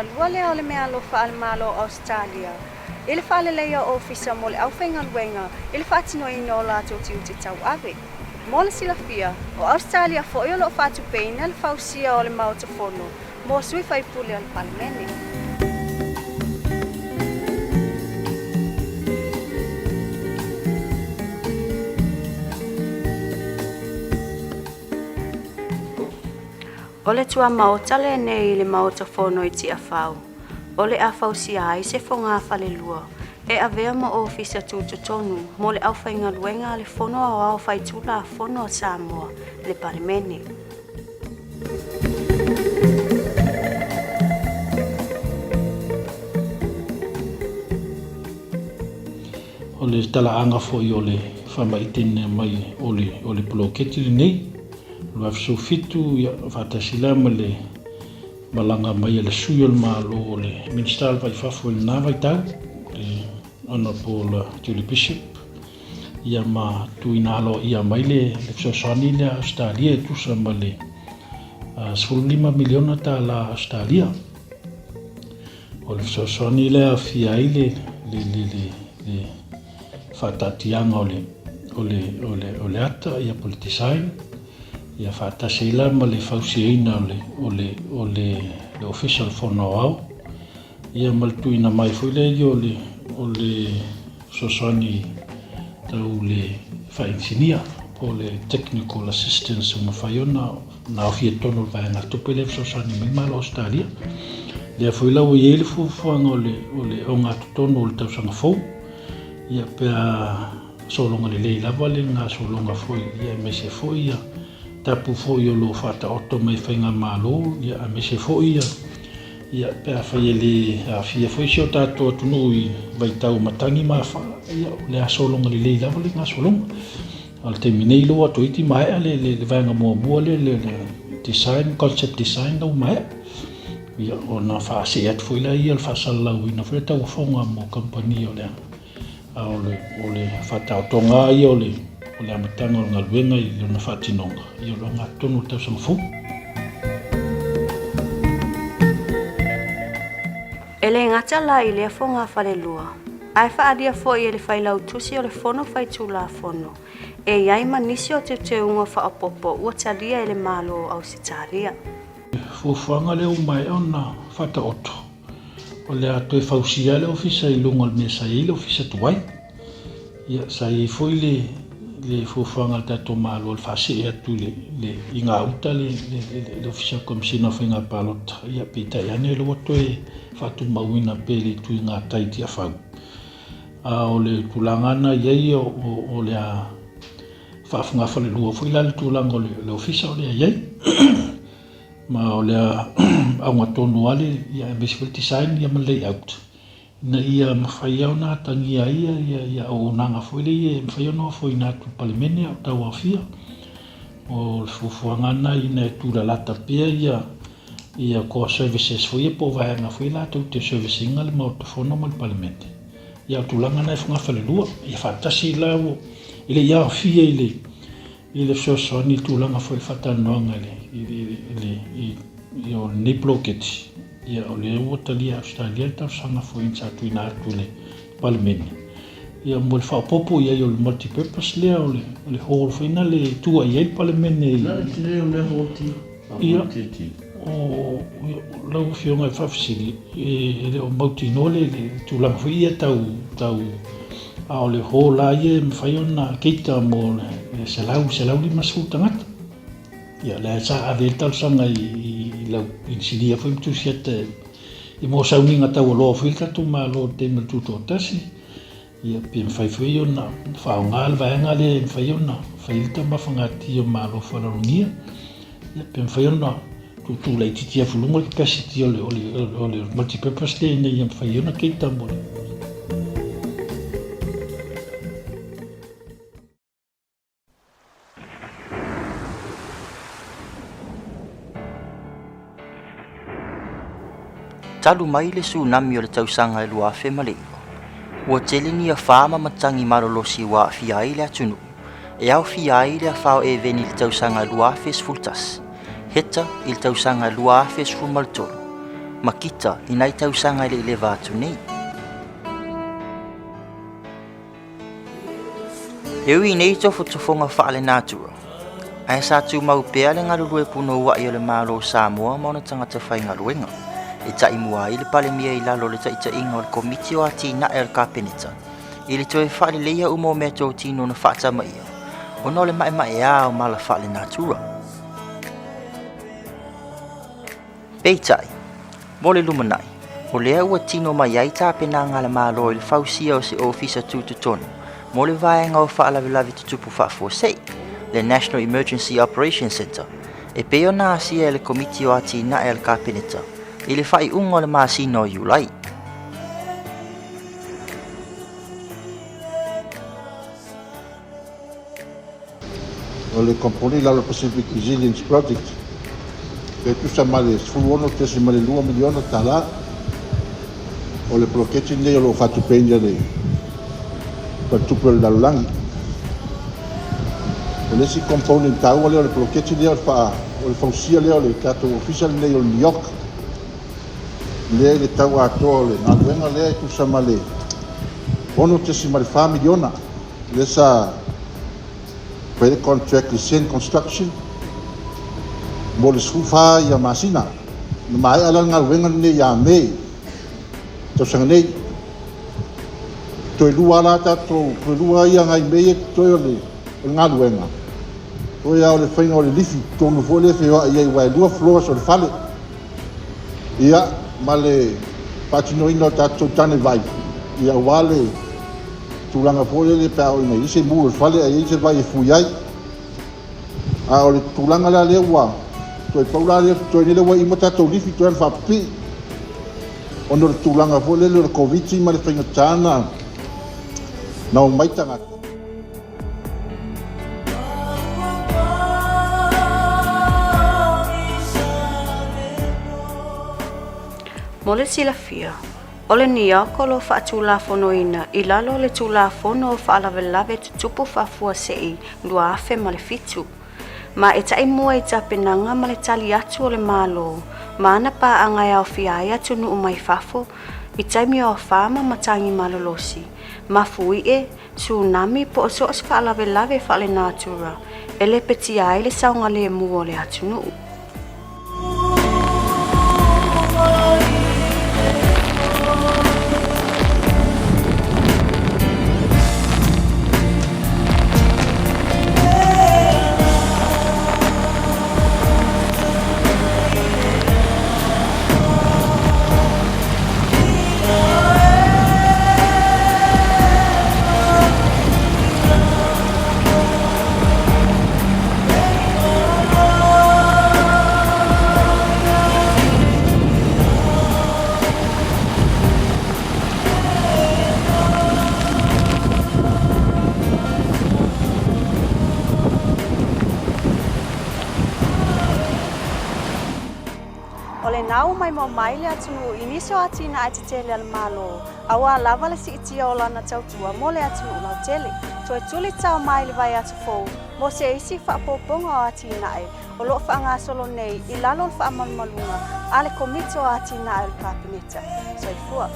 lona lua lea o le meaalofa a le Malo o Ausetalia i le faaleleia o ofisa mo le aufaigaluega i le faatinoina o latou tiute tauave. Mo le silafia, o Ausetalia foi o lo o faatupeina le fausia o le Maota Fono mo sui faipule o le Palemene. O le tuamaota lenei i le Maota Fono i Tiafau, o le a fausia ai se fogafalelua e avea ma ofisa tutotonu mo le aufaigaluega a le Fono Aoao Faitulafono a Samoa, le Palemene. O le talaaga foi o le faamaiteina mai o le poloketi lenei 2017, ia, faatasi la ma le malaga mai a le sui o le Malo o le Minisita o le Vai Fafo i lena vaitau, le Honourable Julie Bishop, ia ma tuuina aloaia mai le fesoasoani lea a Ausetalia e tusa ma le $15 miliona tala Ausetalia. O le fesoasoani lea e aofia ai le faataatiaga o le o le o le o le ata ia po o le design ia faatasi ai la ma le fausiaina o le o le o le le Ofisa o le Fono Aoao ia ma le tuuina mai foi lea o le o le fesoasoani tau le faainisinia po o le technical assistance ua mafai ona Na aofia i totonu o le vaegatupe lea e fesoasoani mai le Malo o Ausetalia. Lea foi la ua i ai le fuafuaga o le, o le ogatotonu o le tausaga fou, ia pe a sologa lelei lava le gasologa foi, ia aemaise foi ia tapu foi o lo o faataoto mai faigamalo, ia aemaise foi ia ia pe afai e le aafia foi si o tatou atunuu i vaitau matagi ma afa, ia o le a sologa lelei lava le gasologa. A o le taimi nei lea ua toeitiiti maea le, le, le vaega muamua lea, le, le design, concept design la ua maea. Ia, ona faasee atu foi lea ia le faasalalauina foi le tauofoga mo kamupani o le, a o le, o le faataotoga lava ia o le, o le amataga o le galuega i lona faatinoga, ia o le ogatotonu o le tausaga fou. E le gata la i lea fogafalelua, ae faaalia foi e le Failautusi o le Fono Faitulafono e i ai ma nisi o teuteuga faaopoopo ua talia e le Malo o Ausetalia. Fuafuaga lea ua maea ona faataoto, o le a toe fausia le ofisa i luga o le mea sa i ai le ofisa tuai. Ia, sa i ai foi le le fuafuaga a le tatou Malo le faasee atu i le le i gauta le le le Ofisa o le Komesina o Faiga Palota, ia peitai ane o lea ua toe faatumauina pea i le itu i gatai i Tiafau. A o le tulaga na i ai o o le a faafogafalelua foi la le tulaga o le le ofisa o lea i ai. Ma o le a augatonu lava le ia aemaise foi le design ia ma le layout ina ia mafai lava ona atagia ai ia auaunaga foi lea e mafai ona ofoina atu i le Palemene a o tauaofia. O le fuafuaga lena ina ia tulalata pea ia ia core services foi ia po o vaega foi latou te service ina le Maota Fono ma le Palemene. Ia o tulaga na e fogafalelua. Ia faatasi la ua e le i aofia i le i le fesoasoani i le tulaga foi i le faatalanoaga i le, i le, i, i, o lenei poloketi, ia o lea ua talia e Ausetalia le talosaga foi sa tuuina atu i le Palemene, ia mo le faaopoopo i ai o le multi-purpose lea o le, o le hall foi na le tua i ai le Palemene i. Na le tele o lea hall ti. Ia, o lau Afioga i faafesili, e le o mautinoa le tulaga foi ia tau, tau, a o le hall lava ia e mafai ona cater mo le 100, 150 tagata. Ia, lea sa ave ai le talosaga i lau inisinia foi ma Tusiata i mo sauniga taualoa foi le tatou Malo i le taimi o le Tutoatasi. Ia, pe mafai foi ona faaaoga le vaega lea e mafai ona fai ai le taumafaga o Malo faaaloalogia. Ia, pe mafai ona tuutuu laitiiti atu i luga le capacity o le, o le, o le multipurpose lea ina ia mafai ai ona cater mo le Talu mai le tsunami o le tausaga e 2009, ua tele ni afa ma matagi malolosi ua aafia ai le atunuu, e aofia ai le afa o Eveni i le tausaga 2011, Heta i le tausaga 2013. ma kita i nai tausaga e le i leva atu nei. E ui i nei tofotofoga faalenatura, ae sa tumau pea le galulue punouaʻi o le Malo o Samoa ma ona tagata faigaluega, e taimua ai le Palemia i lalo o le taitaiga o le Komiti o Atinae a le Kapeneta i le toe faaleleia uma o meatotino na faatamaia ona o le maemaea o mala faalenatura. Peitai, mo le lumanai, o lea ua tino mai ai tapenaga a le Malo i le fausia o se ofisa tutotonu mo le vaega o faalavelave tutupu faafuasei, le National Emergency Operations Centre, e pei ona asia e le Komiti o Atinae a le Kapeneta i le faaiuga o le masina o Iulai. O le kamupani i lalo o le Pacific Resilience Project e tusa ma le $16.2 miliona tala. O le poloketi lenei o lo o faatupeina e le Faletupe o le Lalolagi. O le isi component taua lea o le poloketi lea o le fausia lea o le tatou ofisa lenei o le NEOC lea i le tau atoa o le galuega lea e tusa ma le $6.4 miliona lea sa fai le contract i Sen Construction mo le 14 ia masina. Na maea la le galuega lenei ia Me tausaga nei. Toe lua la tatou, toe lua ia nai mea ia totoe o le galuega. Toe lava o le faiga o le lifi, totonu foi lea e feoai ai aua e lua floors o le fale. Ia, ma le faatinoina o tatou tane vai, ia aua le tulaga foi lele pe a oo ina i ai se mu o le fale ae i ai se vai e fui ai. A o le tulaga la lea ua toe pau la lea totoe nei lea ua ima tatou lifi toe ona faapipii ona o le tulaga foi lele o le Koviti ma le faigata na na omai tagata. Mo le silafia, o le NEOC o lo o faatulafonoina i lalo o le Tulafono o Faalavelave Tutupu Faafuasei 2007, ma e taimua i tapenaga ma le tali atu o le Malo ma ana paaga e aofia ai atunuu mai fafo i taimi o afa ma matagi malolosi, mafuie, tsunami po o so o se faalavelave faalenatura e lepetia ai le saogalemu o le atunuu. O lena ua maimoa mai le atunuu i nisi o atinae tetele a le Malo, auā lava le siitia o lana tautua mo le atunuu lautele. Toe tuli tao mai le vaiaso fou mo se isi faaopoopoga o atinae o lo o faagasolo nei i lalo o le faamalumaluga a le Komiti o Atinae o le Kapeneta. Soifua.